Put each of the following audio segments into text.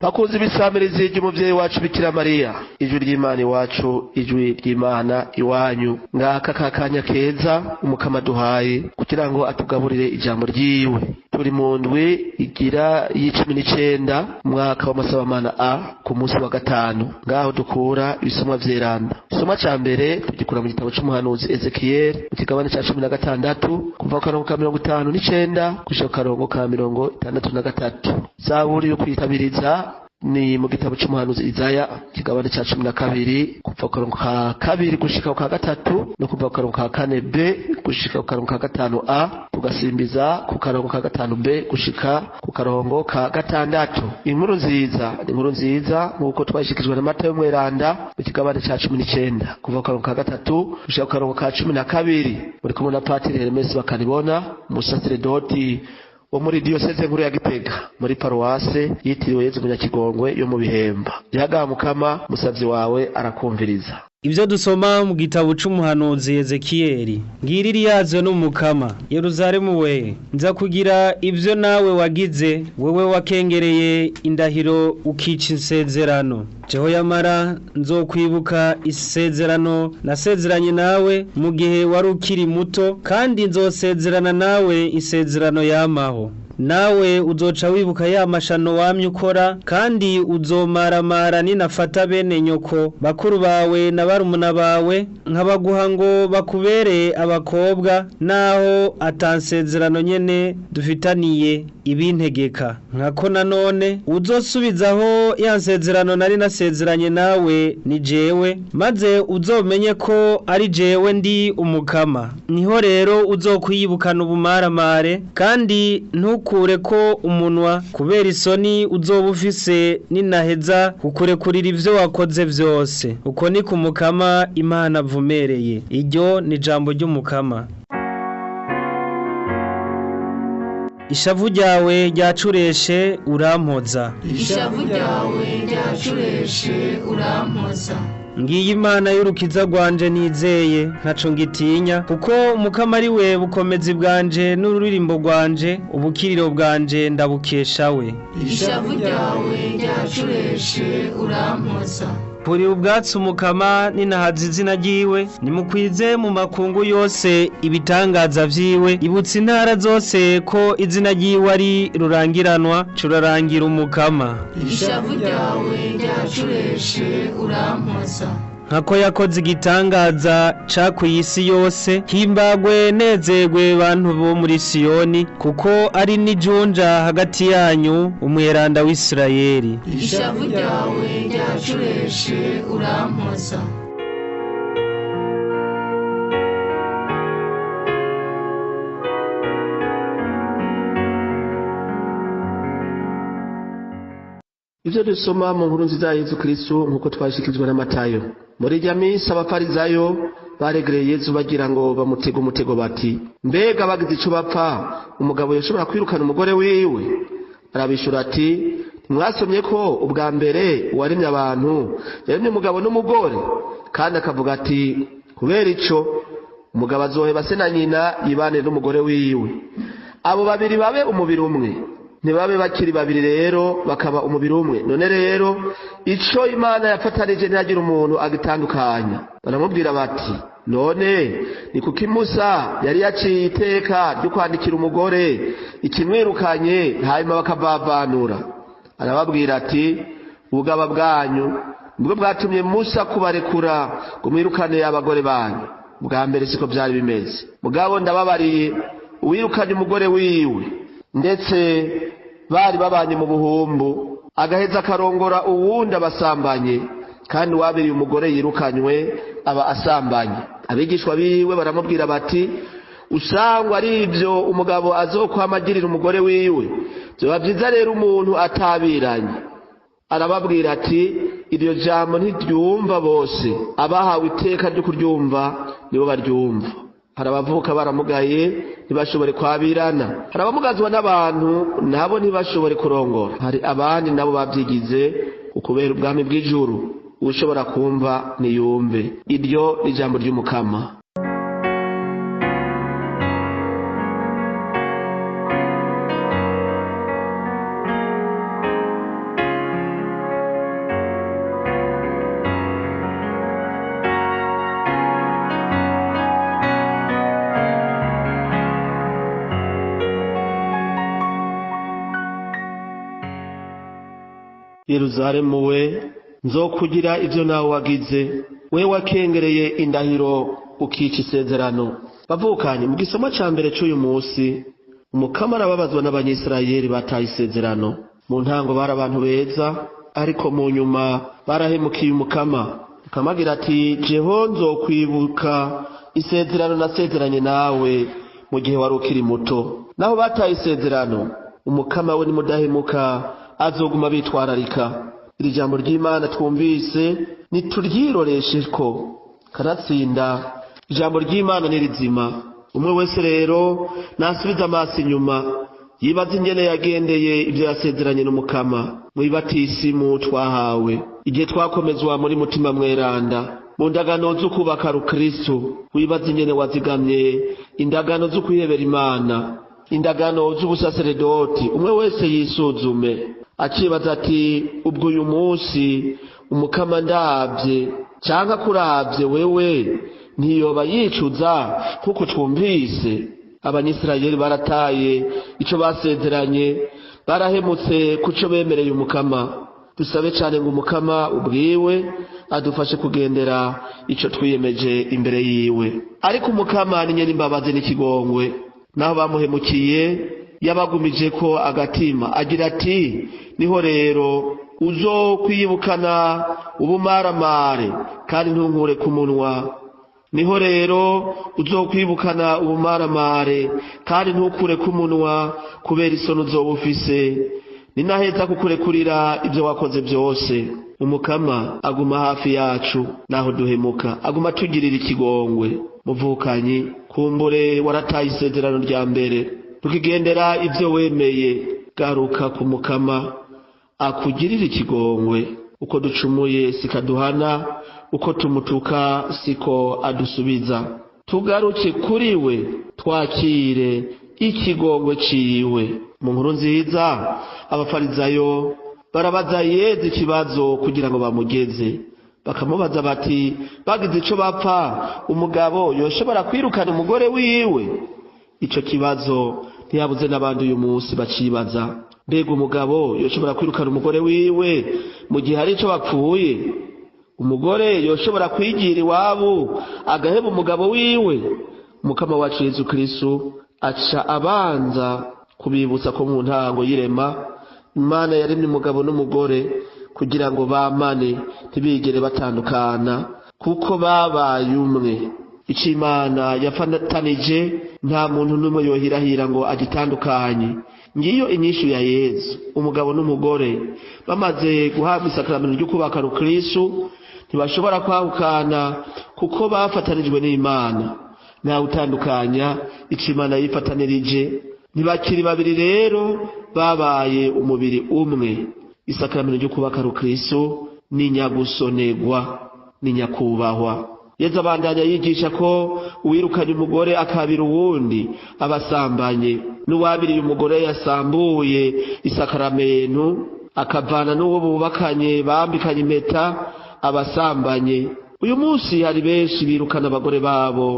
Bakunzi b'isamirizi ry'umuvyeyi wacu Bikira Mariya, ijwi ry'Imana iwacu, ijwi ry'Imana iwanyu. Ngaka kakanya keza Umukama duhaye kugira ngo atugaburire ijambo ryiwe. Turi mu ndwi igira y'19, umwaka w'amasabamana A, ku munsi wa gatanu. Ngaho dukura ibisomwa vyeranda. Igisomwa ca mbere tugikura mu gitabo c'umuhanuzi Ezekiel, mu kigabane ca 16, kuva ku karongo ka 59 gushika ku karongo ka 63. Zaburi yo kwitabiriza ni mu gitabo c'umuhanuzi Izaya, kigabane ca 12, kuva ku karongo ka 2 gushika ku ka 3, no kuva ku karongo ka 4 b gushika ku karongo ka 5 a, tugasimbiza ku karongo ka 5 b gushika ku karongo ka 6. Inkuru nziza ni inkuru nziza nk'uko twashikijwe na Matayo Mweranda mu kigabane ca 19, kuva ku karongo ka 3 gushika ku karongo ka 12. Muri kumwe na Patiri Hermes Bakanibona, umusaseredoti wo muri diyoseze nkuru ya Gitega, muri paruwase yitiriwe Yezu Munyakigongwe yo mu Bihemba. Yaga Mukama, musavyi wawe arakumviriza. Ivyo dusoma mu gitabo c'umuhanuzi Ezekiyeli. Ngiriri yazo n'Umukama, Yeruzalemu we, nza kugira ivyo nawe wagize, wewe wakengereye indahiro ukica isezerano. Jeho yamara nzokwibuka isezerano nasezeranye nawe mu gihe wari ukiri muto, kandi nzosezerana nawe isezerano yamaho. Nawe uzoca wibuka ya mashano wamye ukora, kandi uzomaramara ninafata bene nyoko, bakuru bawe na barumuna bawe, nkabaguha ngo bakubere abakobwa, naho atansezerano nyene dufitaniye ibintegeka. Nkako nanone uzosubizaho ya nsezerano nari nasezeranye nawe ni jewe, maze uzomenye ko ari jewe ndi Umukama. Niho rero uzokwiyibukana ubumaramare, kandi ntukure ko umunwa kubera isoni uzoba ufise ninaheza kukurekurira ivyo wakoze vyose. Uko ni ku Mukama Imana avumereye. Iryo ni jambo ry'Umukama. Ishavu ryawe ryacureshe urampoza. Ishavu ryawe ryacureshe urampoza. Ngiyi Imana y'urukiza rwanje nizeye, ntaco ngitinya, kuko Mukama ari we bukomezi bwanje n'ururirimbo rwanje, ubukiriro bwanje ndabukesha we. Ishavu ryawe ryacureshe urampoza. Puri ubwatsi Umukama ninahaza izina ryiwe, nimukwize mu makungu yose ibitangaza vyiwe, ibutse intara zose ko izina ryiwe ari rurangiranwa, curarangira Umukama. Ishavu ryawe ryacureshe urampoza. Nkako yakoze igitangaza ca kw'isi yose, himbagwe nezerwe bantu bo muri Siyoni, kuko ari n'ijunja hagati yanyu, umweranda w'Isirayeli. Ishavu ryawe ryacureshe urampoza. Ivyo dusoma mu nkuru nziza ya Yezu Kristo nk'uko twashikirijwe na Matayo. Muri irya minsi abafarizayo baregereye Yezu bagira ngo bamutege umutego bati: mbega bagize ico bapfa, umugabo yoshobora kwirukana umugore wiwe? Arabishura ati: ntimwasomye ko ubwa mbere uwaremye abantu yaremye umugabo n'umugore, kandi akavuga ati: kubera ico umugabo azoheba se na nyina yibanire n'umugore wiwe, abo babiri babe umubiri umwe. Ntibabe bakiri babiri rero bakaba umubiri umwe. None rero ico Imana yafatanije ntihagira umuntu agitandukanya. Baramubwira bati: none ni kuki Musa yari yaciye iteka ryo kwandikira umugore ikimwirukanye, hanyuma bakavavanura? Arababwira ati: ubugaba bwanyu nibwo bwatumye Musa kubarekura ngo mwirukane abagore banyu. Bwa mbere siko byari bimeze. Mugabo ndababariye, uwirukanye umugore wiwe, ndetse bari babanye mu buhumbu, agaheza akarongora uwundi abasambanye, kandi uwabiriye umugore yirukanywe aba asambanye. Abigishwa biwe baramubwira bati: usangwa ari ibyo umugabo azokwama agirira umugore wiwe, vyoba vyiza rero umuntu atabiranye. Arababwira ati: iryo jambo ntiryumva bose, abahawe iteka ryo kuryumva nibo baryumva. Hari abavuka baramugaye ntibashobore kwabirana, hari abamugazwa n'abantu nabo ntibashobore kurongora, hari abandi nabo babyigize ukubera ubwami bw'ijuru. Ushobora kumva niyumve. Iryo ni ijambo ry'Umukama. Yeruzalemu we, nzokugira ivyo nawe wagize, we wakengereye indahiro ukica isezerano. Bavukanye, mu gisoma ca mbere c'uyu munsi, Umukama arababazwa n'Abanyisirayeli bataye isezerano. Mu ntango bari abantu beza, ariko mu nyuma barahemukiye Umukama. Umukama agira ati: jeho nzokwibuka isezerano nasezeranye nawe mu gihe wari ukiri muto. Naho bataye isezerano, Umukama we nimudahemuka azoguma bitwararika. Iri jambo ry'Imana twumvise nituryiroresheko, kanatsinda ijambo ry'Imana ni rizima. Umwe wese rero nasubiza amaso inyuma, yibaza ingene yagendeye ibyo yasezeranye n'Umukama mw'ibatisimu twahawe igihe twakomezwa muri Mutima Mweranda mu ndagano z'ukubaka Rukristu. Wibaza ingene wazigamye indagano z'ukwihebera Imana, indagano z'ubusaseredoti. Umwe wese yisuzume akibaza ati: ubwo uyu munsi Umukama ndavye canke akuravye wewe, ntiyoba yicuza kuko twumvise Abanyisirayeli barataye ico basezeranye, barahemutse kuco bemereye Umukama. Dusabe cane ngo Umukama ubwiwe adufashe kugendera ico twiyemeje imbere yiwe. Ariko Umukama ni nyene imbabazi n'ikigongwe, naho bamuhemukiye yabagumije ko agatima, agira ati: niho rero uzokwiyibukana ubumaramare kandi ntunkure ku munwa. Niho rero uzokwibukana ubumaramare kandi ntukure ku munwa, kubera isoni uzoba ufise ninaheza kukurekurira ibyo wakoze byose. Umukama aguma hafi yacu naho duhemuka, aguma atugirira ikigongwe. Muvukanyi, kumbure warataye isezerano rya mbere, tukigendera ibyo wemeye. Garuka ku Mukama akugirira ikigongwe. Uko ducumuye sikaduhana, uko tumutuka siko adusubiza. Tugaruke kuri we, twakire ikigongwe ciwe. Mu nkuru nziza, Abafarizayo barabaza Yezu ikibazo kugira ngo bamugeze. Bakamubaza bati: bagize ico bapfa, umugabo yoshobora kwirukana umugore wiwe? Ico kibazo ntiyabuze n'abandi uyu munsi bacibaza. Mbega umugabo yoshobora kwirukana umugore wiwe mu gihe hari ico bapfuye? Umugore yoshobora kwigira iwabo agaheba umugabo wiwe? Umukama wacu Yezu Kristu aca abanza kubibutsa ko mu ntango y'irema Imana yaremye umugabo n'umugore kugira ngo bamane, ntibigere batandukana, kuko babaye umwe. Ico Imana yafatanije nta muntu n'umwe yohirahira ngo agitandukanye. Ngiyo inyishu ya Yezu. Umugabo n'umugore bamaze guhabwa isakramento ryo kubaka Rukristu ntibashobora kwahukana, kuko bafatanijwe n'Imana. Ntawe utandukanya ico Imana yifatanirije. Ntibakiri babiri rero, babaye umubiri umwe. Isakramento ryo kubaka Rukristu ni nyagusonegwa, ni nyakubahwa. Yezu abandanya yigisha ko uwirukanye umugore akabira uwundi abasambanye, n'uwabiriye umugore yasambuye isakramento akavana n'uwo bubakanye bambikanye impeta abasambanye. Uyu munsi hari benshi birukana abagore babo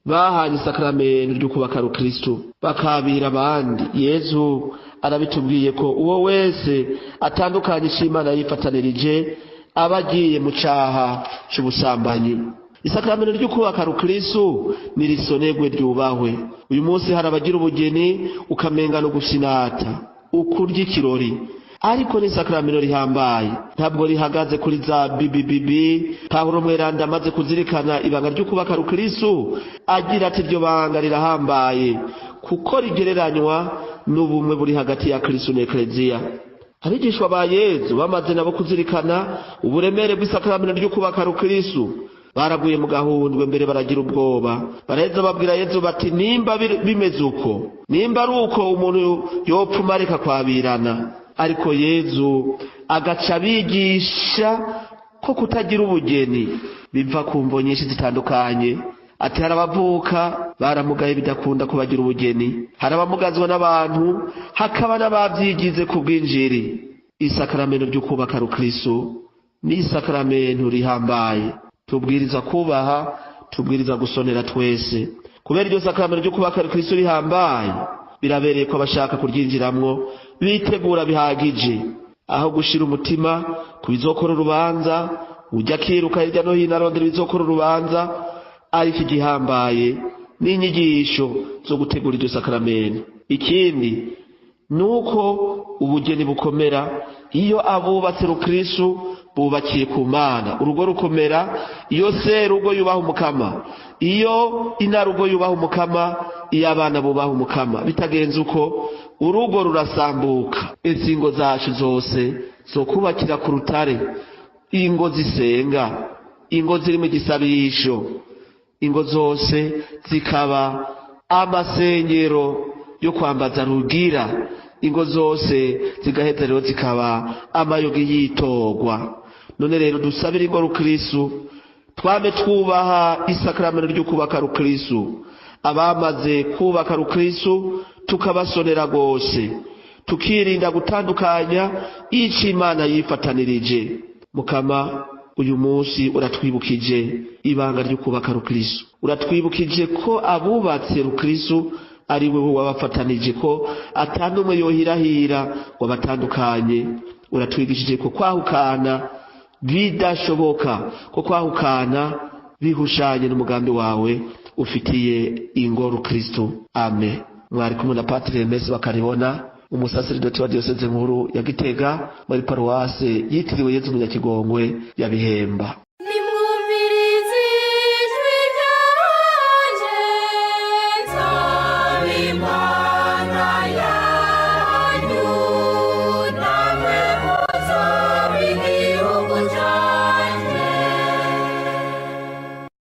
bahanye isakramento ryo kubaka Rukristu bakabira abandi. Yezu arabitubwiye ko uwo wese atandukanye Imana yifatanirije aba agiye mu caha c'ubusambanyi. Isakramento ryo kubaka Rukristu nirisonegwe, ryubahwe. Uyu munsi hari abagira ubugeni ukamenga no gusinata, ukurya ikirori, ariko ni isakramento rihambaye, ntabwo rihagaze kuri za BBBB. Pawulo Mweranda amaze kuzirikana ibanga ryo kubaka Rukristu agira ati: iryo banga rirahambaye kuko rigereranywa n'ubumwe buri hagati ya Kristu na Ekleziya. Abigishwa ba Yezu bamaze nabo kuzirikana uburemere bw'isakramento ryo kubaka Rukristu baraguye mu gahundwe, mbere baragira ubwoba. Baraheza babwira Yezu bati: nimba bimeze uko, nimba ari uko, umuntu yopfuma areka kwabirana. Ariko Yezu agaca abigisha ko kutagira ubugeni biva ku mvo nyinshi zitandukanye. Ati: hari abavuka baramugaye bidakunda kubagira ubugeni, hari abamugazwa n'abantu, hakaba n'ababyigize ku bw'injiri. Isakramento ryo kubaka Rukristu ni isakramento rihambaye, tubwiriza kubaha, tubwiriza gusonera twese. Kubera iryo sakramento ryo kubaka Rukristu rihambaye, birabereye ko abashaka kuryinjiramwo bitegura bihagije. Aho gushira umutima ku bizokora urubanza, ujya akiruka hirya no hino arondera ibizokora urubanza, ariko igihambaye n'inyigisho zo gutegura iryo sakaramento. Ikindi nuko ubugeni bukomera iyo abubatse rukristu bubakiye ku Mana. Urugo rukomera iyo serugo yubaha Umukama, iyo inarugo yubaha Umukama, iyo abana bubaha Umukama. Bitagenze uko urugo rurasambuka. Insingo zacu zose zo kubakira ku rutare, ingo zisenga, ingo zirimo igisabisho, ingo zose zikaba amasengero yo kwambaza rugira, ingo zose zigaheza rero zikaba amayogi yitorwa. None rero dusabire ingo rukristu, twame twubaha isakramento ryo kubaka rukristu. Abamaze kubaka rukristu tukabasonera rwose, tukirinda gutandukanya ico Imana yifatanirije. Mukama, uyu munsi uratwibukije ibanga ryo kubaka rukristu, uratwibukije ko abubatse rukristu ari wewe wabafatanije, ko atanumwe yohirahira wabatandukanye. Uratwigishije ko kwahukana bidashoboka, ko kwahukana bihushanye n'umugambi wawe ufitiye ingo rukristu. Amen. Mwari kumwe na Patiri Hermes Bakaribona, umusaseridoti wa diyoseze nkuru ya Gitega muri paruwase yitiriwe Yezu Munyakigongwe ya Bihemba.